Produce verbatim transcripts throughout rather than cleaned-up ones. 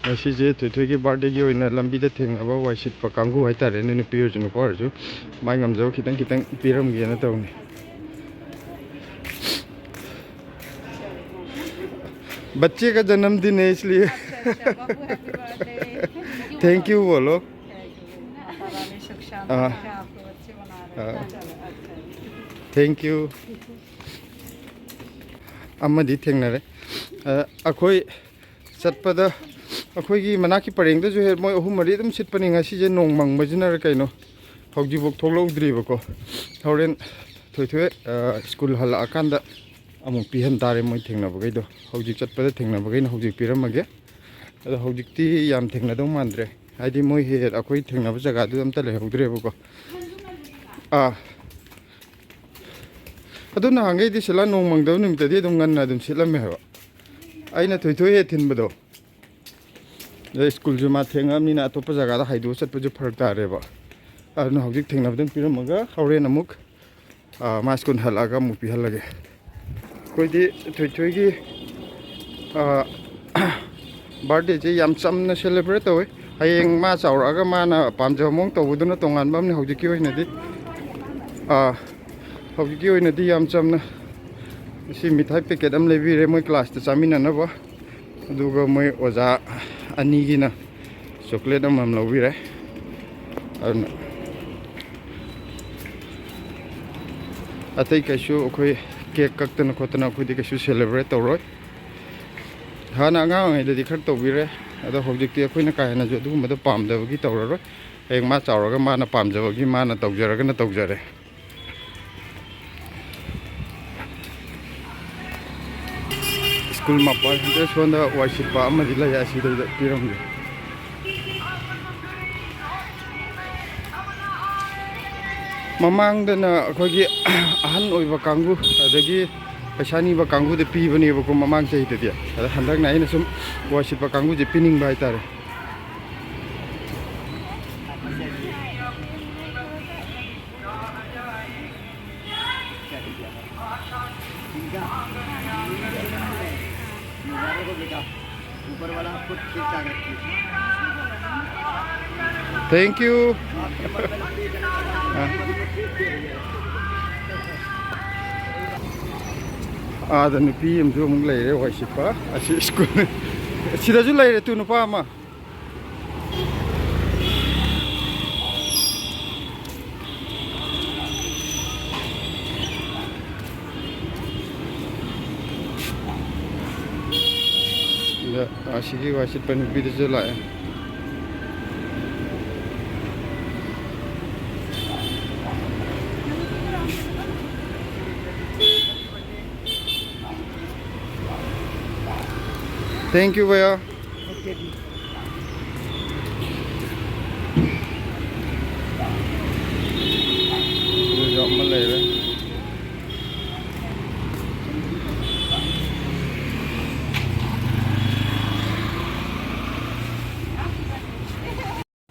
ꯉꯁꯤꯁꯦ ꯊꯣꯏꯊꯣꯏꯒꯤ ꯕꯥꯔꯗꯦꯒꯤ ꯑꯣꯏꯅ ꯂꯝꯕꯤꯗ ꯊꯦꯡꯅꯕ ꯋꯥꯏ ꯁꯤꯠꯄ ꯀꯥꯡꯕꯨ ꯍꯥꯏꯇꯥꯔꯦꯅꯦ, ꯅꯨꯄꯤ ꯑꯣꯏꯔꯁꯨ ꯅꯨꯄꯥ ꯑꯣꯏꯔꯁꯨ, ꯃꯥꯏ ꯉꯝꯖꯕ ꯈꯤꯇꯪ ꯈꯤꯇꯪ ꯄꯤꯔꯝꯒꯦꯅ ꯇꯧꯅꯤ꯫ बच्चे का जन्मदिन है इसलिए। अच्छा, अच्छा, बाबू, happy birthday। Thank you बोलो। माता रानी सुख शांति हाँ। से आपको बच्चे बना रहे हैं। हाँ। चलो, अच्छा। Thank you। ꯑꯃꯗꯤ ꯊꯦꯡꯅꯔꯦ꯫ ꯑ, ꯑꯩꯈꯣꯏ ꯆꯠꯄꯗ ꯑꯩꯈꯣꯏꯒꯤ ꯃꯅꯥꯛꯀꯤ ꯄꯔꯦꯡꯗꯁꯨ ꯍꯦꯛ ꯃꯣꯏ ꯑꯍꯨꯝ ꯃꯔꯤ ꯑꯗꯨꯝ ꯁꯤꯠꯄꯅꯤ꯫ ꯉꯁꯤꯁꯦ ꯅꯣꯡ ꯃꯪꯕꯁꯤꯅꯔ ꯀꯩꯅꯣ ꯍꯧꯖꯤꯛꯐꯥꯎ ꯊꯣꯛꯂꯛꯎꯗ꯭ꯔꯤꯕꯀꯣ꯫ ꯍꯣꯔꯦꯟ ꯊꯣꯏꯊꯣꯏ, ꯑ, ꯁ꯭ꯀꯨꯜ ꯍꯜꯂꯛꯑꯀꯥꯟꯗ ꯑꯃꯨꯛ ꯄꯤꯍꯟ ꯇꯥꯔꯦ ꯃꯣꯏ ꯊꯦꯡꯅꯕꯈꯩꯗꯣ꯫ ꯍꯧꯖꯤꯛ ꯆꯠꯄꯗ ꯊꯦꯡꯅꯕꯈꯩꯅ ꯍꯧꯖꯤꯛ ꯄꯤꯔꯝꯃꯒꯦ꯫ ꯑꯗꯣ ꯍꯧꯖꯤꯛꯇꯤ ꯌꯥꯝ ꯊꯦꯡꯅꯗꯧ ꯃꯥꯟꯗ꯭ꯔꯦ, ꯍꯥꯏꯗꯤ ꯃꯣꯏ ꯍꯦꯛ ꯑꯩꯈꯣꯏ ꯊꯦꯡꯅꯕ ꯖꯒꯥꯗꯨꯗ ꯑꯝꯇ ꯂꯩꯍꯧꯗ꯭ꯔꯦꯕꯀꯣ꯫ ꯑꯥ, ꯑꯗꯨ ꯅꯍꯥꯟꯈꯩꯗꯤ ꯁꯤꯂꯥ ꯅꯣꯡ ꯃꯪꯗꯕ ꯅꯨꯃꯤꯠꯇꯗꯤ ꯑꯗꯨꯝ ꯉꯟꯅ ꯑꯗꯨꯝ ꯁꯤꯠꯂꯝꯃꯦ ꯍꯥꯏꯕ꯫ ꯑꯩꯅ ꯊꯣꯏꯊꯣꯏ ꯍꯦꯛ ꯊꯤꯟꯕꯗꯣ, ꯑꯗꯩ ꯁ꯭ꯀꯨꯜꯁꯨ ꯃꯥ ꯊꯦꯡꯉꯕꯅꯤꯅ ꯑꯇꯣꯞꯄ ꯖꯒꯥꯗ ꯍꯥꯏꯗꯣꯛꯑ ꯆꯠꯄꯁꯨ ꯐꯔꯛ ꯇꯥꯔꯦꯕ꯫ ꯑꯗꯨꯅ ꯍꯧꯖꯤꯛ ꯊꯦꯡꯅꯕꯗꯪ ꯄꯤꯔꯝꯃꯒ ꯍꯣꯔꯦꯟ ꯑꯃꯨꯛ, ꯑꯥ, ꯃꯥ ꯁ꯭ꯀꯨꯜ ꯍꯜꯂꯛꯑꯒ ꯑꯃꯨꯛ ꯄꯤꯍꯜꯂꯒꯦ꯫ ꯑꯩꯈꯣꯏꯗꯤ ꯊꯣꯏꯊꯣꯏꯒꯤ, ꯑꯥ, ꯕꯥꯔꯗꯦꯁꯦ ꯌꯥꯝ ꯆꯝꯅ ꯁꯦꯂꯦꯕ꯭ꯔꯦꯠ ꯇꯧꯋꯤ꯫ ꯍꯌꯦꯡ ꯃꯥ ꯆꯥꯎꯔꯛꯑꯒ ꯃꯥꯅ ꯄꯥꯝꯖꯕ ꯃꯑꯣꯡ ꯇꯧꯕꯗꯨꯅ ꯇꯣꯉꯥꯟꯕ ꯑꯃꯅꯤ꯫ ꯍꯧꯖꯤꯛꯀꯤ ꯑꯣꯏꯅꯗꯤ, ꯑꯥ, ꯍꯧꯖꯤꯛꯀꯤ ꯑꯣꯏꯅꯗꯤ ꯌꯥꯝ ꯆꯝꯅ ꯁꯤ ꯃꯤꯊꯥꯏ ꯄꯦꯀꯦꯠ ꯑꯃ ꯂꯩꯕꯤꯔꯦ ꯃꯣꯏ ꯀ꯭ꯂꯥꯁꯇ ꯆꯥꯃꯤꯟꯅꯅꯕ꯫ ꯑꯗꯨꯒ ꯃꯣꯏ ꯑꯣꯖꯥ ꯑꯅꯤꯒꯤꯅ ꯆꯣꯀ꯭ꯂꯦꯠ ꯑꯃꯃꯝ ꯂꯧꯕꯤꯔꯦ꯫ ꯑꯗꯨꯅ ꯑꯇꯩ ꯀꯩꯁꯨ ꯑꯩꯈꯣꯏ ꯀꯦꯛ ꯀꯛꯇꯅ ꯈꯣꯠꯇꯅ ꯑꯩꯈꯣꯏꯗꯤ ꯀꯩꯁꯨ ꯁꯦꯂꯦꯕ꯭ꯔꯦꯠ ꯇꯧꯔꯣꯏ꯫ ꯍꯥꯟꯅ ꯑꯉꯥꯡ ꯑꯣꯏꯔꯤꯉꯩꯗꯗꯤ ꯈꯔ ꯇꯧꯕꯤꯔꯦ, ꯑꯗꯣ ꯍꯧꯖꯤꯛꯇꯤ ꯑꯩꯈꯣꯏꯅ ꯀꯥ ꯍꯦꯟꯅꯁꯨ ꯑꯗꯨꯒꯨꯝꯕꯗꯣ ꯄꯥꯝꯖꯕꯒꯤ ꯇꯧꯔꯔꯣꯏ꯫ ꯍꯌꯦꯡ ꯃꯥ ꯆꯥꯎꯔꯒ ꯃꯥꯅ ꯄꯥꯝꯖꯕꯒꯤ ꯃꯥꯅ ꯇꯧꯖꯔꯒꯅ ꯇꯧꯖꯔꯦ꯫ ꯁ꯭ꯀꯨꯜ ꯃꯥꯄꯜ ꯍꯟꯗꯛ ꯁꯣꯝꯗ ꯋꯥꯏ ꯁꯤꯠꯄ ꯑꯃꯗꯤ ꯂꯩ, ꯑꯁꯤꯗꯩꯗ ꯄꯤꯔꯝꯒꯦ꯫ ꯃꯃꯥꯡꯗꯅ ꯑꯩꯈꯣꯏꯒꯤ ꯑꯍꯟ ꯑꯣꯏꯕ ꯀꯥꯡꯕꯨ, ꯑꯗꯒꯤ ꯄꯩꯁꯥ ꯅꯤꯕ ꯀꯥꯡꯕꯨꯗ ꯄꯤꯕꯅꯦꯕꯀꯣ ꯃꯃꯥꯡ ꯆꯍꯤꯗꯗꯤ꯫ ꯑꯗ ꯍꯟꯗꯛꯅ ꯑꯩꯅ ꯁꯨꯝ ꯋꯥꯏ ꯁꯤꯠꯄ ꯀꯥꯡꯕꯨꯁꯦ ꯄꯤꯅꯤꯡꯕ ꯍꯥꯏꯇꯥꯔꯦ꯫ ऊपर वाला आपको ठीक ठाक रखिए। Thank you. ꯑꯥꯗ ꯅꯨꯄꯤ ꯑꯃꯁꯨ ꯑꯃꯨꯛ ꯂꯩꯔꯦ, ꯋꯥꯏ ꯁꯤꯠꯄ꯫ ꯑꯁꯤ ꯁ꯭ꯀꯨꯜ, ꯁꯤꯗꯁꯨ ꯂꯩꯔꯦ ꯇꯨ, ꯅꯨꯄꯥ ꯑꯃ꯫ ꯑꯗ ꯑꯁꯤꯒꯤ ꯋꯥꯏ ꯁꯤꯠꯄ ꯅꯨꯄꯤꯗꯨꯁꯨ ꯂꯥꯛꯑꯦ꯫ Thank you, भैया. ꯑꯗꯨꯁꯨ ꯑꯃ ꯂꯩꯔꯦ꯫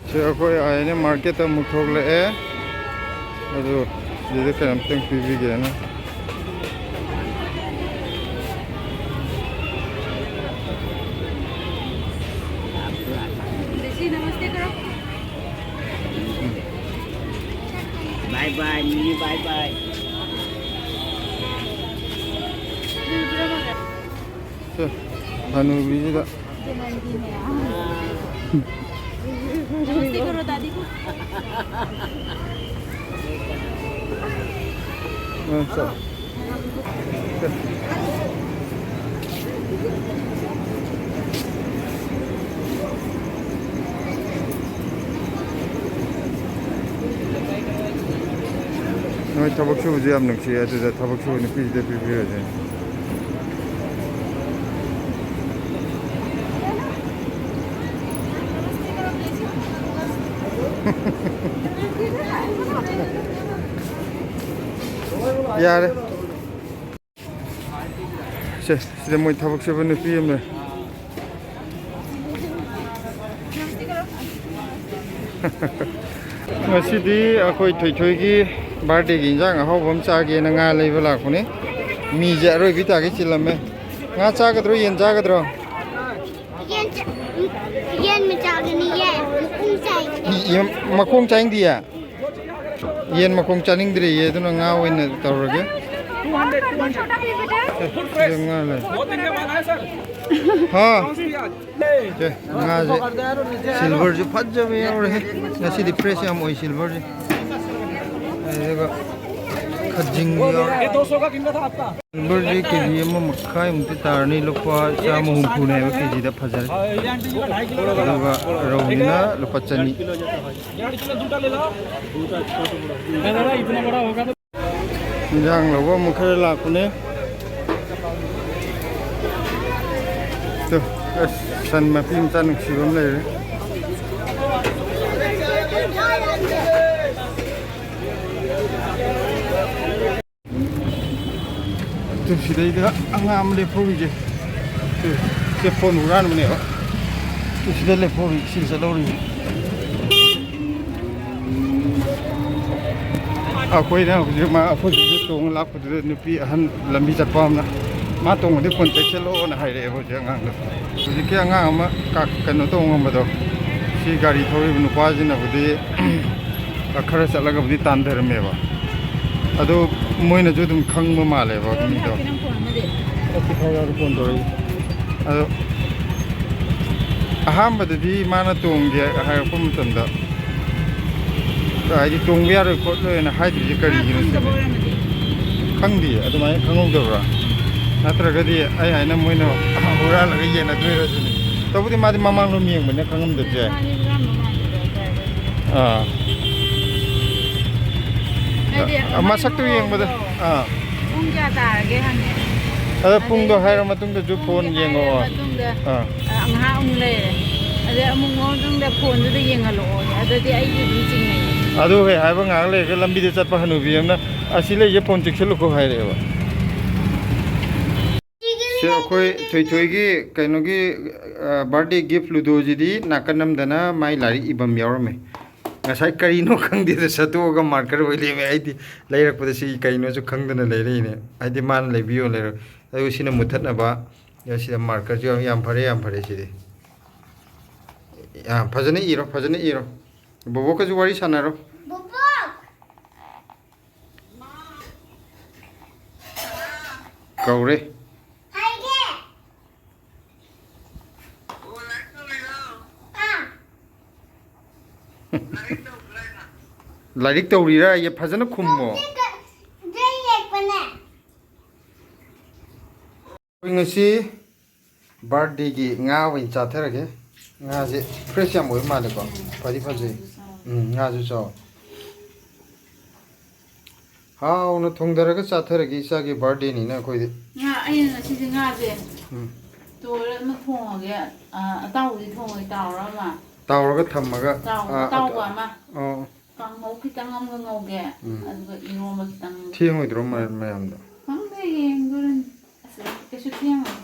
ꯁꯤ ꯑꯩꯈꯣꯏ ꯑꯥꯏ ꯑꯦꯟ ꯑꯦ ꯃꯥꯔꯀꯦꯠꯇ ꯑꯃꯨꯛ ꯊꯣꯛꯂꯛꯑꯦ꯫ ꯑꯗꯨ ꯁꯤꯗ ꯀꯩꯅꯣꯝꯇꯪ ꯄꯤꯕꯤꯒꯦꯅ꯫ Bye bye, Mimi, bye bye. ꯁꯦ, ꯍꯅꯨꯕꯤꯁꯤꯗ꯫ नमस्ते करो दादी को। ꯑ, ꯆꯠ-, ꯅꯣꯏ ꯊꯕꯛ ꯁꯨꯕꯁꯦ ꯌꯥꯝ ꯅꯨꯡꯁꯤꯌꯦ, ꯑꯗꯨꯗ ꯊꯕꯛ ꯁꯨꯕ ꯅꯨꯄꯤꯁꯤꯗ ꯄꯤꯕꯤꯔꯁꯦ꯫ ꯌꯥꯔꯦ꯫ ꯁꯦ, ꯁꯤꯗ ꯃꯣꯏ ꯊꯕꯛ ꯁꯨꯕ ꯅꯨꯄꯤ ꯑꯃ ꯂꯩ꯫ ꯉꯁꯤꯗꯤ ꯑꯩꯈꯣꯏ ꯊꯣꯏꯊꯣꯏꯒꯤ ꯕꯥꯔꯗꯦꯒꯤ ꯏꯟꯖꯥꯡ ꯑꯍꯥꯎꯕ ꯑꯃ ꯆꯥꯒꯦꯅ ꯉꯥ ꯂꯩꯕ ꯂꯥꯛꯄꯅꯤ꯫ ꯃꯤꯁꯦ ꯑꯔꯣꯏꯕꯤ ꯇꯥꯒꯩ ꯆꯤꯜꯂꯝꯃꯦ꯫ ꯉꯥ ꯆꯥꯒꯗ꯭ꯔꯣ, ꯌꯦꯟ ꯆꯥꯒꯗ꯭ꯔꯣ? ꯌꯦꯟ ꯃꯈꯣꯡ ꯆꯥꯅꯤꯡꯗꯤꯌꯦ? ꯌꯦꯟ ꯃꯈꯣꯡ ꯆꯥꯅꯤꯡꯗ꯭ꯔꯦꯌꯦ, ꯑꯗꯨꯅ ꯉꯥ ꯑꯣꯏꯅ ꯇꯧꯔꯒꯦ꯫ ꯁꯤꯗ ꯉꯥ ꯂꯩ꯫ ꯍꯥ? ꯁꯦ, ꯉꯥꯁꯦ, ꯁꯤꯜꯚꯔꯁꯨ ꯐꯖꯕ ꯌꯥꯎꯔꯦ꯫ ꯉꯁꯤꯗꯤ ꯐ꯭ꯔꯦꯁ ꯌꯥꯝ ꯑꯣꯏ ꯁꯤꯜꯚꯔꯁꯦ꯫ ꯑꯗꯨꯒ ꯈꯖꯤꯡ ꯌꯥꯎꯔꯦ꯫ ꯁꯤꯜꯚꯔꯁꯦ ꯀꯦ ꯖꯤ ꯑꯃ ꯃꯈꯥꯏꯃꯨꯛꯇꯤ ꯇꯥꯔꯅꯤ, ꯂꯨꯄꯥ ꯆꯥꯝꯃ ꯍꯨꯝꯐꯨꯅꯦꯕ ꯀꯦ ꯖꯤꯗ ꯐꯖꯔꯦ꯫ ꯑꯗꯨꯒ ꯔꯧꯅꯤꯅ ꯂꯨꯄꯥ ꯆꯅꯤ꯫ ꯏꯟꯖꯥꯡ ꯂꯧꯕ ꯑꯃꯨꯛ ꯈꯔ ꯂꯥꯛꯄꯅꯦ꯫ ꯇꯨ, ꯑꯁ, ꯁꯟ ꯃꯄꯤ ꯃꯆꯥ ꯅꯨꯡꯁꯤꯕ ꯑꯃ ꯂꯩꯔꯦ꯫ ꯇꯨ, ꯁꯤꯗꯩꯗ ꯑꯉꯥꯡ ꯑꯃ ꯂꯦꯞꯍꯧꯔꯤꯁꯦ꯫ ꯇꯨ, ꯁꯦ ꯐꯣꯟ ꯍꯨꯔꯥꯟꯕꯅꯦꯕ꯫ ꯇꯨ, ꯁꯤꯗ ꯂꯦꯞꯍꯧꯔꯤ, ꯁꯤ ꯆꯠꯍꯧꯔꯤ꯫ ꯑꯩꯈꯣꯏꯅ ꯍꯧꯖꯤꯛ ꯃꯥ, ꯑꯩꯈꯣꯏ ꯁꯤꯗ ꯇꯣꯡꯉ ꯂꯥꯛꯄꯗꯨꯗ ꯅꯨꯄꯤ ꯑꯍꯟ ꯂꯝꯕꯤ ꯆꯠꯄ ꯑꯃꯅ, "ꯃꯥ ꯇꯣꯡꯉꯗꯤ ꯐꯣꯟ ꯇꯦꯛꯁꯜꯂꯛꯑꯣꯅ" ꯍꯥꯏꯔꯛꯑꯦꯕ ꯍꯧꯖꯤꯛ ꯑꯉꯥꯡꯗꯣ꯫ ꯍꯧꯖꯤꯛꯀꯤ ꯑꯉꯥꯡ ꯑꯃ ꯀ-, ꯀꯩꯅꯣ ꯇꯧꯕ ꯉꯝꯕꯗꯣ, ꯁꯤ ꯒꯥꯔꯤ ꯊꯧꯔꯤꯕ ꯅꯨꯄꯥꯁꯤꯅꯕꯨꯗꯤ ꯈꯔ ꯆꯠꯂꯒꯕꯨꯗꯤ ꯇꯥꯟꯊꯔꯝꯃꯦꯕ꯫ ꯑꯗꯣ ꯃꯣꯏꯅꯁꯨ ꯑꯗꯨꯝ ꯈꯪꯕ ꯃꯥꯜꯂꯦꯕ ꯃꯤꯗꯣ꯫ ꯐꯣꯟ ꯇꯧꯔꯛꯏ꯫ ꯑꯗꯣ ꯑꯍꯥꯟꯕꯗꯗꯤ ꯃꯥꯅ ꯇꯣꯡꯒꯦ ꯍꯥꯏꯔꯛꯄ ꯃꯇꯝꯗ, ꯍꯥꯏꯗꯤ ꯇꯣꯡꯕ ꯌꯥꯔꯣꯏ ꯈꯣꯠꯂꯣꯏꯅ ꯍꯥꯏꯗ꯭ꯔꯤꯁꯦ ꯀꯔꯤꯒꯤꯅꯣ ꯁꯤꯅꯤ꯫ ꯈꯪꯗꯤꯌꯦ, ꯑꯗꯨꯃꯥꯏꯅ ꯈꯪꯍꯧꯗꯕ꯭ꯔꯥ? ꯅꯠꯇ꯭ꯔꯒꯗꯤ ꯑꯩ ꯍꯥꯏꯅ ꯃꯣꯏꯅ ꯍꯨꯔꯥꯜꯂꯒ ꯌꯦꯟꯅꯗꯣꯏꯔ ꯁꯤꯅꯤ꯫ ꯇꯧꯕꯨꯗꯤ ꯃꯥꯗꯤ ꯃꯃꯥꯡꯂꯣꯝ ꯌꯦꯡꯕꯅꯤꯅ ꯈꯪꯉꯝꯗꯕꯁꯨ ꯌꯥꯏ꯫ ꯃꯥꯗꯤ ꯍꯨꯔꯥꯟꯕ ꯃꯥꯟꯕꯗꯣ ꯍꯥꯏꯇꯥꯔꯦ꯫ ꯑꯥ꯫ ꯍꯥꯏꯗꯤ ꯑ, ꯃꯥꯒꯤ ꯃꯁꯛꯇꯨ ꯌꯦꯡꯕꯗ, ꯃꯑꯣꯡꯗꯣ꯫ ꯑꯥ꯫ ꯄꯨꯡ ꯀꯌꯥ ꯇꯥꯔꯒꯦ ꯍꯪꯉꯦ꯫ ꯑꯗ ꯄꯨꯡꯗꯣ ꯑꯗꯩꯗꯤ ꯍꯥꯏꯔ ꯃꯇꯨꯡꯗꯁꯨ ꯄꯨꯡꯁꯦ ꯐꯣꯟ ꯍꯥꯏꯔ ꯌꯦꯡꯉꯛꯑꯣ꯫ ꯃꯇꯨꯡꯗ, ꯑꯥ꯫ ꯑ, ꯉꯥꯏꯍꯥꯛ ꯑꯃꯨꯛ ꯂꯩꯔꯦ꯫ ꯑꯗꯩ ꯑꯃꯨꯛ ꯃꯇꯨꯡꯗ ꯐꯣꯟꯗꯨꯗ ꯌꯦꯡꯍꯜꯂꯛꯑꯣ꯫ ꯑꯗꯨꯗꯤ ꯑꯩꯁꯨ ꯑꯗꯨꯝ ꯆꯤꯡꯅꯩꯌꯦ꯫ ꯑꯗꯨ ꯍꯦꯛ ꯍꯥꯏꯕ ꯉꯥꯏꯍꯥꯛ ꯂꯩꯔꯒ ꯂꯝꯕꯤꯗ ꯆꯠꯄ ꯍꯅꯨꯕꯤ ꯑꯃꯅ, "ꯑꯁꯤ ꯂꯩꯁꯦ ꯐꯣꯟ ꯆꯦꯛꯁꯤꯜꯂꯨꯀꯣ" ꯍꯥꯏꯔꯛꯑꯦꯕ꯫ ꯁꯤ ꯑꯩꯈꯣꯏ ꯊꯣꯏꯊꯣꯏꯒꯤ ꯀꯩꯅꯣꯒꯤ, ꯑ, ꯕꯥꯔꯗꯦ ꯒꯤꯐ ꯂꯨꯗꯣꯁꯤꯗꯤ ꯅꯥꯀꯟ ꯑꯃꯗꯅ ꯃꯥꯏ ꯂꯥꯏꯔꯤꯛ ꯏꯐꯝ ꯌꯥꯎꯔꯝꯃꯦ꯫ ꯉꯁꯥꯏ ꯀꯔꯤꯅꯣ ꯈꯪꯗꯦꯗ ꯁꯠꯇꯣꯛꯑꯒ ꯃꯥꯔꯀꯔ ꯑꯣꯏ ꯂꯩꯔꯝꯃꯦ꯫ ꯑꯩꯗꯤ ꯂꯩꯔꯛꯄꯗ ꯁꯤ ꯀꯩꯅꯣꯁꯨ ꯈꯪꯗꯅ ꯂꯩꯔꯛꯏꯅꯦ꯫ ꯍꯥꯏꯗꯤ ꯃꯥꯅ ꯂꯩꯕꯤꯌꯣ ꯂꯩꯔꯣ꯫ ꯑꯗꯨꯒ ꯁꯤꯅ ꯃꯨꯠꯊꯠꯅꯕ꯫ ꯑꯗ ꯁꯤꯗ ꯃꯥꯔꯀꯔꯁꯨ ꯌꯥꯎ-, ꯌꯥꯝ ꯐꯔꯦ, ꯌꯥꯝ ꯐꯔꯦ ꯁꯤꯗꯤ꯫ ꯌꯥꯝ ꯐꯖꯅ ꯏꯔꯣ, ꯐꯖꯅ ꯏꯔꯣ꯫ ꯕꯣꯕꯣꯛꯀꯁꯨ ꯋꯥꯔꯤ ꯁꯥꯟꯅꯔꯣ꯫ ꯕꯣꯕꯣꯛ! ꯀꯧꯔꯦ꯫ ꯍꯥꯏꯒꯦ꯫ ꯑꯥ꯫ ꯂꯥꯏꯔꯤꯛ ꯇꯧꯔꯤꯔꯥ? ꯐꯖꯅ ꯈꯨꯝꯃꯣ꯫ ꯗ꯭ꯔꯦ ꯌꯦꯛꯄꯅꯦ꯫ ꯑꯩꯈꯣꯏ ꯉꯁꯤ ꯕꯥꯔꯗꯦꯒꯤ ꯉꯥ ꯑꯣꯏꯅ ꯆꯥꯊꯔꯒꯦ꯫ ꯉꯥꯁꯦ ꯐ꯭ꯔꯦꯁ ꯌꯥꯝ ꯑꯣꯏꯕ ꯃꯥꯜꯂꯦꯀꯣ꯫ ꯐꯗꯤ ꯐꯖꯩ꯫ ꯎꯝ, ꯉꯥꯁꯨ ꯆꯥꯎ꯫ ꯍꯥꯎꯅ ꯊꯣꯡꯗꯔꯒ ꯆꯥꯊꯔꯒꯦ, ꯏꯆꯥꯒꯤ ꯕꯥꯔꯗꯦꯅꯤꯅ ꯑꯩꯈꯣꯏꯗꯤ꯫ ꯉꯥ, ꯑꯩꯅ ꯉꯁꯤꯗꯤ ꯉꯥꯁꯦ ꯎꯝ꯫ ꯇꯣꯏꯔ ꯑꯃ ꯊꯣꯡꯉꯒꯦ꯫ ꯑ, ꯑꯇꯥꯎꯕꯗꯤ ꯊꯣꯡꯉꯣꯏ, ꯇꯥꯎꯔ ꯑꯃ꯫ ꯇꯥꯎꯔꯒ ꯊꯝꯃꯒ, ꯇꯥꯎ-, ꯑ, ꯑꯇꯥꯎꯕ ꯑꯇ-, ꯑꯃ꯫ ꯑꯣ꯫ ꯀꯥꯡꯍꯧ ꯈꯤꯇꯪ ꯑꯃꯒ ꯉꯧꯒꯦ꯫ ꯎꯝ꯫ ꯑꯗꯨꯒ ꯏꯔꯣꯝꯕ ꯈꯤꯇꯪ꯫ ꯊꯦꯡꯉꯣꯏꯗ꯭ꯔꯣ ꯃ-, ꯃꯌꯥꯝꯗꯣ? ꯈꯪꯗꯦ, ꯌꯦꯡꯗꯣꯔꯤꯅꯤ꯫ ꯑꯁ, ꯀꯩꯁꯨ ꯊꯦꯡꯉꯣꯏ꯫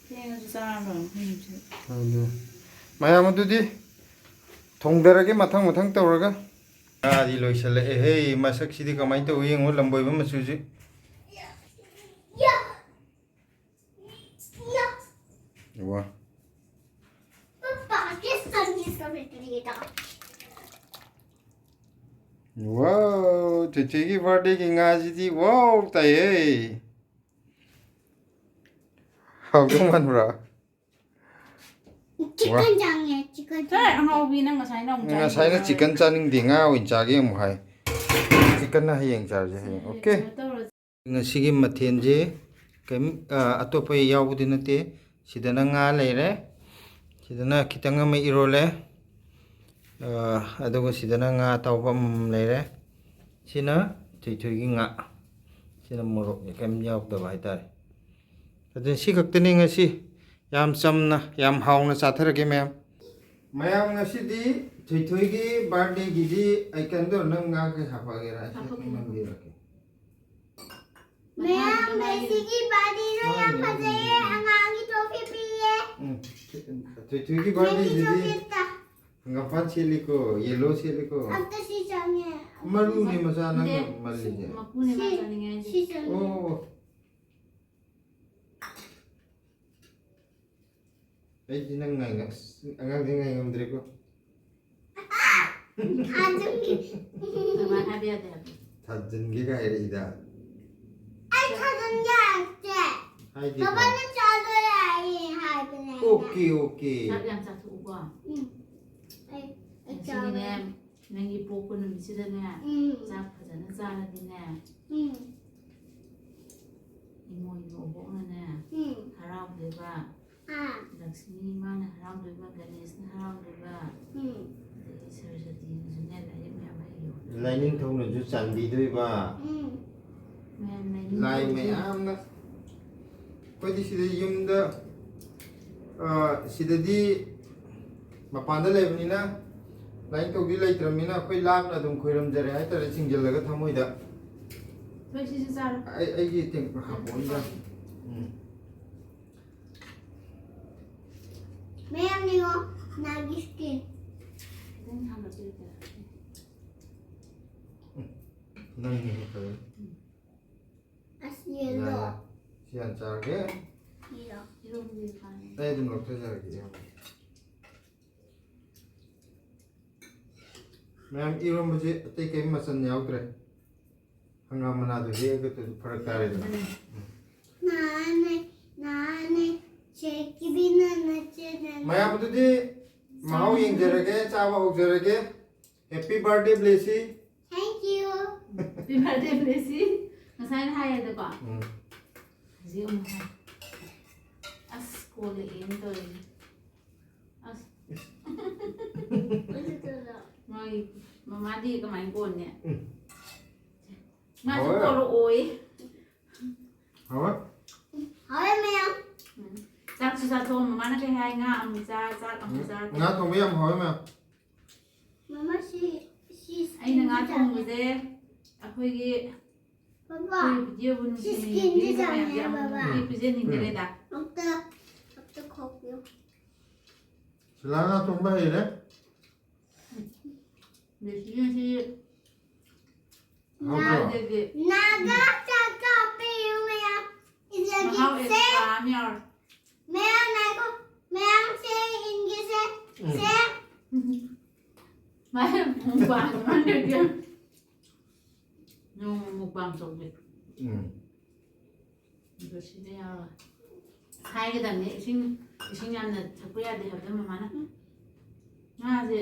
ꯊꯦꯡꯉꯁꯨ ꯆꯥꯔ ꯂꯣꯏꯔꯦ ꯑꯩꯈꯣꯏ ꯌꯨꯝꯁꯤꯗ꯫ ꯑꯗꯨ ꯃꯌꯥꯝ ꯑꯗꯨꯗꯤ ꯊꯣꯡꯗꯔꯒꯦ ꯃꯊꯪ ꯃꯊꯪ ꯇꯧꯔꯒ꯫ ꯉꯥꯗꯤ ꯂꯣꯏꯁꯤꯜꯂꯛꯑꯦꯍꯦ꯫ ꯃꯁꯛꯁꯤꯗꯤ ꯀꯃꯥꯏꯅ ꯇꯧꯏ ꯌꯦꯡꯉꯣ, ꯂꯝꯕꯣꯏꯕ ꯃꯆꯨꯁꯤ꯫ ꯋꯥ꯫ ꯄꯥꯀꯤꯁꯇꯥꯟꯒꯤ ꯁꯦꯂꯦꯕ꯭ꯔꯤꯇꯤꯗ꯫ ꯋꯥꯎ, ꯆꯤꯆꯦꯒꯤ ꯕꯥꯔꯗꯦꯒꯤ ꯉꯥꯁꯤꯗꯤ ꯋꯥꯎ ꯇꯥꯏꯌꯦ꯫ ꯍꯥꯎꯗꯧ ꯃꯥꯟꯕ꯭ꯔꯥ? ꯆꯤꯛꯀꯟ ꯆꯥꯡꯉꯦ, ꯆꯤꯛꯀꯟ ꯁꯦ, ꯆꯥꯡꯉꯦ꯫ ꯑꯉꯥꯎꯕꯤ, ꯅꯪ ꯉꯁꯥꯏꯅ ꯑꯃꯨꯛ ꯆꯥꯅꯤꯡꯗꯦ ꯉꯁꯥꯏꯅ ꯍꯥꯏ꯫ ꯆꯤꯛꯀꯟ ꯆꯥꯅꯤꯡꯗꯦ, ꯉꯥ ꯑꯣꯏꯅ ꯆꯥꯒꯦ ꯑꯃꯨꯛ ꯍꯥꯏ꯫ ꯆꯤꯛꯀꯟꯅ ꯍꯌꯦꯡ ꯆꯥꯔꯁꯦ, ꯍꯌꯦꯡ꯫ ꯑꯣꯀꯦ꯫ ꯀꯩꯅꯣ ꯇꯧꯔꯁꯦ꯫ ꯉꯁꯤꯒꯤ ꯃꯊꯦꯜꯁꯦ ꯀꯩꯝ, ꯑ, ꯑꯇꯣꯞꯄ ꯌꯥꯎꯕꯗꯤ ꯅꯠꯇꯦ꯫ ꯁꯤꯗꯅ ꯉꯥ ꯂꯩꯔꯦ, ꯁꯤꯗꯅ ꯈꯤꯇꯪ ꯑꯃ ꯏꯔꯣꯜꯂꯦ, ꯑ, ꯑꯗꯨꯒ ꯁꯤꯗꯅ ꯉꯥ ꯑꯇꯥꯎꯕ ꯑꯃꯃꯝ ꯂꯩꯔꯦ꯫ ꯁꯤꯅ ꯊꯣꯏꯊꯣꯏꯒꯤ ꯉꯥ, ꯁꯤꯅ ꯃꯣꯔꯣꯛ ꯀꯩꯝ ꯌꯥꯎꯗꯕ ꯍꯥꯏꯇꯥꯔꯦ꯫ ꯑꯗꯨꯅ ꯁꯤ ꯈꯛꯇꯅꯤ ꯉꯁꯤ꯫ ꯌꯥꯝ ꯆꯝꯅ, ꯌꯥꯝ ꯍꯥꯎꯅ ꯆꯥꯊꯔꯒꯦ ꯃꯌꯥꯝ꯫ ꯃꯌꯥꯝ, ꯉꯁꯤꯗꯤ ꯊꯣꯏꯊꯣꯏꯒꯤ ꯕꯥꯔꯗꯦꯒꯤꯗꯤ ꯑꯩ ꯀꯩꯅꯣ ꯇꯧꯔ, ꯅꯪ ꯉꯥ ꯀꯩ ꯍꯥꯞꯄꯛꯑꯒꯦꯔꯥ? ꯑꯩ ꯍꯥꯞꯄꯛꯀꯦ꯫ ꯅꯪꯕꯤꯔꯛꯀꯦ꯫ ꯃꯌꯥꯝ, ꯉꯁꯤꯒꯤ ꯕꯥꯔꯗꯦꯗꯣ ꯌꯥꯝ ꯐꯖꯩꯌꯦ꯫ ꯑꯉꯥꯡꯒꯤ ꯇ꯭ꯔꯣꯐꯤ ꯄꯤꯌꯦ꯫ ꯎꯝ꯫ ꯊꯣꯏꯊꯣꯏꯒꯤ ꯅꯪꯒꯤ ꯕꯥꯔꯗꯦꯁꯤꯗꯤ ꯆꯣꯀ꯭ꯂꯦꯠꯇ꯫ ꯍꯪꯒꯥꯝꯄꯥꯟ ꯁꯦꯠꯂꯤꯀꯣ, ꯌꯦꯜꯂꯣ ꯁꯦꯠꯂꯤꯀꯣ꯫ ꯑꯝꯇ ꯁꯤ ꯆꯪꯉꯦ꯫ ꯃꯔꯨꯅꯦ ꯃꯆꯥ ꯅꯪꯅ ꯅꯠꯇꯦ, ꯃꯜꯂꯤꯁꯦ꯫ ꯃꯀꯨꯅꯦ ꯃꯥ ꯁꯤ, ꯆꯥꯅꯤꯡꯉꯦ ꯍꯥꯏꯁꯦ꯫ ꯁꯤ ꯆꯪꯉꯦ꯫ ꯑꯣ꯫ ꯑꯩꯗꯤ ꯅꯪ ꯉꯥꯏ-, ꯑꯁ, ꯑꯉꯥꯡꯗꯤ ꯉꯥꯏ ꯉꯝꯗ꯭ꯔꯦꯀꯣ꯫ ꯊꯥꯖꯤꯟꯒꯦ꯫ ꯑꯗꯨꯃꯥꯏꯅ ꯍꯥꯏꯕ ꯌꯥꯗꯦ ꯍꯥꯏꯕ꯫ ꯊꯥꯖꯤꯟꯒꯦꯒ ꯍꯥꯏꯔꯛꯏꯗ꯫ ꯑꯩ ꯊꯥꯖꯤꯟꯒꯦ ꯍꯥꯏꯔꯛꯇꯦ꯫ ꯍꯥꯏꯗꯦꯀꯣ꯫ ꯕꯕꯥꯅ ꯆꯥꯗꯣꯏ ꯍꯥꯏꯌꯦ ꯍꯥꯏꯕꯅꯦ ꯑꯩꯅ꯫ Okay okay. ꯆꯥꯛ ꯌꯥꯝ ꯆꯥꯊꯣꯛꯎꯀꯣ꯫ ꯎꯝ꯫ ꯑꯩ ꯑꯩ ꯉꯁꯤꯗꯤꯅꯦ ꯆꯥꯔꯣꯏ꯫ ꯅꯪꯒꯤ ꯄꯣꯛꯄ ꯅꯨꯃꯤꯠꯁꯤꯗꯅꯦ ꯎꯝ꯫ ꯆꯥꯛ ꯐꯖꯅ ꯆꯥꯔꯗꯤꯅꯦ ꯎꯝ꯫ ꯏꯃꯣꯏꯅꯨ ꯑꯕꯣꯛꯅꯅꯦ ꯎꯝ꯫ ꯍꯔꯥꯎꯗꯣꯏꯕ꯫ ꯑꯥ꯫ ꯂꯛꯁꯃꯤ ꯏꯃꯥꯅ ꯍꯔꯥꯎꯗꯣꯏꯕ, ꯒꯅꯦꯁꯅ ꯍꯔꯥꯎꯗꯣꯏꯕ, ꯎꯝ꯫ ꯑꯗꯒꯤ ꯁꯔꯁꯇꯤꯅꯁꯨꯅꯦ ꯂꯥꯏꯔꯤꯛ ꯃꯌꯥꯝ ꯍꯩꯌꯣ꯫ ꯂꯥꯏꯅꯤꯡꯊꯧꯅꯁꯨ ꯆꯥꯟꯕꯤꯗꯣꯏꯕ꯫ ꯎꯝ꯫ ꯃꯌꯥꯝ ꯂꯥꯏꯅꯤꯡ ꯂꯥꯏ ꯇꯧꯕꯁꯦ꯫ ꯃꯌꯥꯝꯅ꯫ ꯑꯩꯈꯣꯏꯗꯤ ꯁꯤꯗ ꯌꯨꯝꯗ ꯑ, ꯁꯤꯗꯗꯤ ꯃꯄꯥꯟꯗ ꯂꯩꯕꯅꯤꯅ ꯂꯥꯏꯅꯤꯡꯊꯧꯗꯤ ꯂꯩꯇ꯭ꯔꯕꯅꯤꯅ ꯑꯩꯈꯣꯏ ꯂꯥꯞꯅ ꯑꯗꯨꯝ ꯈꯣꯏꯔꯝꯖꯔꯦ ꯍꯥꯏꯇꯥꯔꯦ, ꯆꯤꯡꯁꯤꯜꯂꯒ ꯊꯃꯣꯏꯗ꯫ ꯍꯣꯏ, ꯁꯤꯁꯨ ꯆꯥꯔꯣ꯫ ꯑꯩ ꯑꯩꯒꯤ ꯇꯦꯡꯀꯣꯠ ꯍꯥꯞꯄꯛꯑꯣ꯫ ꯎꯝ꯫ ꯃꯌꯥꯝ ꯌꯦꯡꯉꯣ, ꯅꯥꯒꯤ skin꯫ ꯈꯤꯇꯪ ꯊꯥꯡꯒꯠꯄꯤꯔꯛꯀꯦꯔꯥ? ꯅꯪꯒꯤ ꯍꯦꯛ ꯐꯖꯅ꯫ ꯑꯁ, yellow꯫ ꯌꯥꯔꯦ꯫ ꯁꯤ ꯍꯥꯟꯅ ꯆꯥꯔꯒꯦ꯫ Yellow꯫ ꯏꯔꯣꯝꯕꯗꯤ ꯐꯥꯔꯦ꯫ ꯑꯩ ꯑꯗꯨꯝ ꯂꯧꯊꯖꯔꯒꯦ, ꯏꯌꯥꯝꯕ꯫ ꯃꯌꯥꯝ, ꯏꯔꯣꯝꯕꯁꯦ ꯑꯇꯩ ꯀꯔꯤꯝ ꯃꯆꯜ ꯌꯥꯎꯗ꯭ꯔꯦ꯫ ꯍꯪꯒꯥꯝ ꯃꯅꯥꯗꯣ ꯍꯦꯛꯑꯒ ꯇꯧꯔꯗꯤ ꯐꯔꯛ ꯇꯥꯔꯦꯗꯅ꯫ ꯅꯥꯅꯦ, ꯅꯥꯅꯦ, ꯆꯦꯛꯀꯤꯕꯤꯅ ꯅꯆꯦꯅ꯫ ꯃꯌꯥꯝ, ꯑꯗꯨꯗꯤ ꯃꯍꯥꯎ ꯌꯦꯡꯖꯔꯒꯦ, ꯆꯥꯕ ꯍꯧꯖꯔꯒꯦ꯫ Happy birthday, Blessy꯫ Thank you꯫ Happy birthday, Blessy꯫ ꯉꯁꯥꯏꯅ ꯍꯥꯏꯌꯦꯗꯀꯣ꯫ ꯎꯝ꯫ ꯍꯧꯖꯤꯛ ꯑꯃꯨꯛ ꯍꯥꯏ꯫ ꯑꯁ, ꯀꯣꯜꯂꯛꯑꯦꯅ ꯇꯧꯔꯤꯁꯦ꯫ ꯑꯁ꯫ ꯃꯥꯒꯤ ꯃꯃꯥꯗꯤ ꯀꯃꯥꯏꯅ ꯀꯣꯟꯅꯤ? ꯎꯝ꯫ ꯃꯥꯁꯨ ꯍꯣꯏ꯫ ꯀꯣꯜꯂꯛꯑꯣꯏ꯫ ꯍꯥꯎꯋꯦ? ꯍꯥꯎꯋꯦ ꯃꯌꯥꯝ꯫ ꯎꯝ꯫ ꯆꯥꯛꯁꯨ ꯆꯥꯊꯣꯛꯑꯣ꯫ ꯃꯃꯥꯅ ꯀꯩ ꯍꯥꯏ? ꯉꯥ ꯑꯃꯨꯛ ꯆꯥ, ꯆꯥꯛ ꯑꯃꯨꯛ ꯆꯥ꯫ ꯉꯥ ꯊꯣꯡꯕ ꯌꯥꯝ ꯍꯥꯎꯋꯦ, ꯃꯌꯥꯝ꯫ ꯃꯃꯥ, ꯁꯤ, ꯁꯤ ꯑꯩꯅ ꯉꯥ skinꯁꯤ ꯊꯣꯡꯕꯁꯦ ꯑꯩꯈꯣꯏꯒꯤ, ꯕꯕꯥ, ꯑꯩꯈꯣꯏ videoꯕꯨ ꯁꯤ ꯅꯨꯡꯁꯤꯅ skinꯁꯤ ꯌꯦꯡꯕꯤꯔꯤꯕ ꯆꯥꯎꯅꯦ, ꯃꯌꯥꯝꯁꯦ ꯕꯕꯥ꯫ ꯑꯃꯨꯛ ꯄꯤꯖꯅꯤꯡꯗꯔꯦꯗ꯫ ꯑꯝꯇ, ꯑꯝꯇ ꯈꯣꯛꯄꯤꯌꯨ꯫ ꯁꯤꯂꯥ ꯉꯥ ꯊꯣꯡꯕ ꯍꯩꯔꯦ꯫ ꯕꯦꯁꯤꯅ ꯁꯤ ꯍꯥꯎꯕ꯭ꯔꯣ? ꯀꯥꯏꯗꯒꯤ ꯅꯥꯒꯥ ꯆꯥꯛ ꯆꯥꯕꯤꯌꯨ ꯃꯌꯥꯝ꯫ ꯃꯍꯥꯎ ꯏꯖꯒꯤꯁꯦ꯫ extra ꯑꯃ ꯌꯥꯎꯔꯦ꯫ ꯃꯌꯥꯝ ꯉꯥꯏꯈꯣ꯫ ꯃꯌꯥꯝꯁꯦ ꯏꯟꯒꯦꯁꯦ꯫ ꯎꯝ꯫ ꯁꯦ꯫ ꯃꯥꯏ ꯃꯨꯛꯕꯥꯡ ꯃꯥꯟꯅꯗꯦ꯫ ꯅꯣꯡꯃ ꯃꯨꯛꯕꯥꯡ ꯇꯧꯒꯦ꯫ ꯎꯝ꯫ ꯑꯗꯣ ꯁꯤꯗ ꯌꯥꯎꯔꯣꯏ꯫ ꯍꯥꯏꯒꯗꯕꯅꯦ, ꯏꯁꯤꯡ, ꯏꯁꯤꯡ ꯌꯥꯝꯅ ꯊꯛꯄ ꯌꯥꯗꯦ ꯍꯥꯏꯕꯗꯣ ꯃꯃꯥꯅ꯫ ꯉꯥꯁꯦ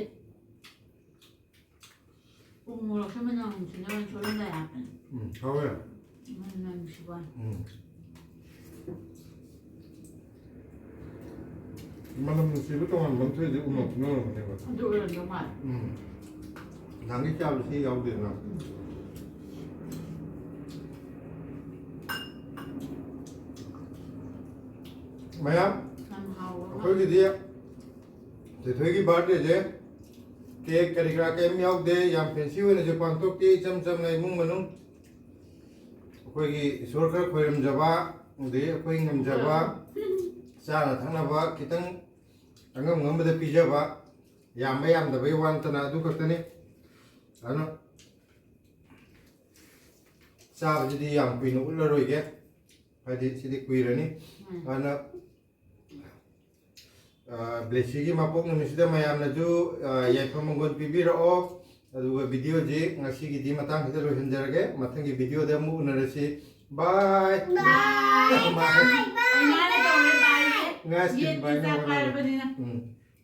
ꯎ ꯃꯣꯔꯣꯛꯁꯦ ꯃꯅꯝ ꯅꯨꯡꯁꯤꯅꯕ ꯁꯣꯏꯔꯝꯗꯥꯏ ꯍꯥꯞꯄꯅꯦ꯫ ꯎꯝ, ꯍꯥꯎꯋꯦ꯫ ꯃꯅꯝ ꯅꯨꯡꯁꯤꯕ ꯋꯥꯅꯤ꯫ ꯎꯝ꯫ ꯃꯅꯝ ꯅꯨꯡꯁꯤꯕ ꯇꯣꯉꯥꯟꯕ ꯑꯃ ꯊꯣꯛꯏꯁꯦ ꯎ ꯃꯣꯔꯣꯛꯇꯨꯅ ꯑꯣꯏꯔꯝꯒꯅꯦꯕ꯫ ꯑꯗꯨ ꯑꯣꯏꯔꯝꯗꯧ ꯃꯥꯜꯂꯦ꯫ ꯎꯝ꯫ ꯅꯍꯥꯟꯒꯩ ꯆꯥꯕꯗ ꯁꯤ ꯌꯥꯎꯗꯦꯗꯅ꯫ ꯎꯝ꯫ ꯃꯌꯥꯝ, ꯌꯥꯝ ꯍꯥꯎꯕ꯫ ꯑꯩꯈꯣꯏꯒꯤꯗꯤ ꯊꯣꯏꯊꯣꯏꯒꯤ birthdayꯁꯦ cake ꯀꯔꯤ ꯀꯔꯥ ꯀꯔꯤꯝ ꯌꯥꯎꯗꯦ, ꯌꯥꯝ fancy ꯑꯣꯏꯅꯁꯨ ꯄꯥꯡꯊꯣꯛꯇꯦ, ꯏꯆꯝ ꯆꯝꯅ ꯏꯃꯨꯡ ꯃꯅꯨꯡ ꯑꯩꯈꯣꯏꯒꯤ ꯏꯁꯣꯔ ꯈꯔ ꯈꯣꯏꯔꯝꯖꯕ, ꯑꯗꯒꯤ ꯑꯩꯈꯣꯏ ꯉꯝꯖꯕ ꯆꯥꯅ ꯊꯛꯅꯕ ꯈꯤꯇꯪ ꯑꯉꯝ ꯉꯝꯕꯗ ꯄꯤꯖꯕ, ꯌꯥꯝꯕ ꯌꯥꯝꯗꯕꯒꯤ ꯋꯥ ꯅꯠꯇꯅ ꯑꯗꯨ ꯈꯛꯇꯅꯤ꯫ ꯑꯗꯨꯅ ꯆꯥꯕꯁꯤꯗꯤ ꯌꯥꯝ ꯀꯨꯏꯅ ꯎꯠꯂꯔꯣꯏꯒꯦ, ꯍꯥꯏꯗꯤ ꯁꯤꯗꯤ ꯀꯨꯏꯔꯅꯤ꯫ ꯎꯝ꯫ ꯑꯗꯨꯅ ꯑ, ꯕ꯭ꯂꯦꯁꯤꯒꯤ ꯃꯄꯣꯛ ꯅꯨꯃꯤꯠꯁꯤꯗ ꯃꯌꯥꯝꯅꯁꯨ, ꯑ, ꯌꯥꯏꯐ ꯃꯪꯒꯣꯜ ꯄꯤꯕꯤꯔꯛꯑꯣ꯫ ꯑꯗꯨꯒ videoꯁꯤ ꯉꯁꯤꯒꯤꯗꯤ ꯃꯇꯥꯡꯁꯤꯗ ꯂꯣꯏꯁꯤꯟꯖꯔꯒꯦ꯫ ꯃꯊꯪꯒꯤ videoꯗ ꯑꯃꯨꯛ ꯎꯅꯔꯁꯤ꯫ Bye꯫ Bye, bye, bye, bye꯫ ꯉꯥꯁꯤ ꯌꯦꯟ bye ꯄꯤꯖ ꯅꯪ ꯍꯣꯠꯅꯔꯣ꯫ ꯐꯥꯔꯕꯅꯤꯅ꯫ ꯎꯝ꯫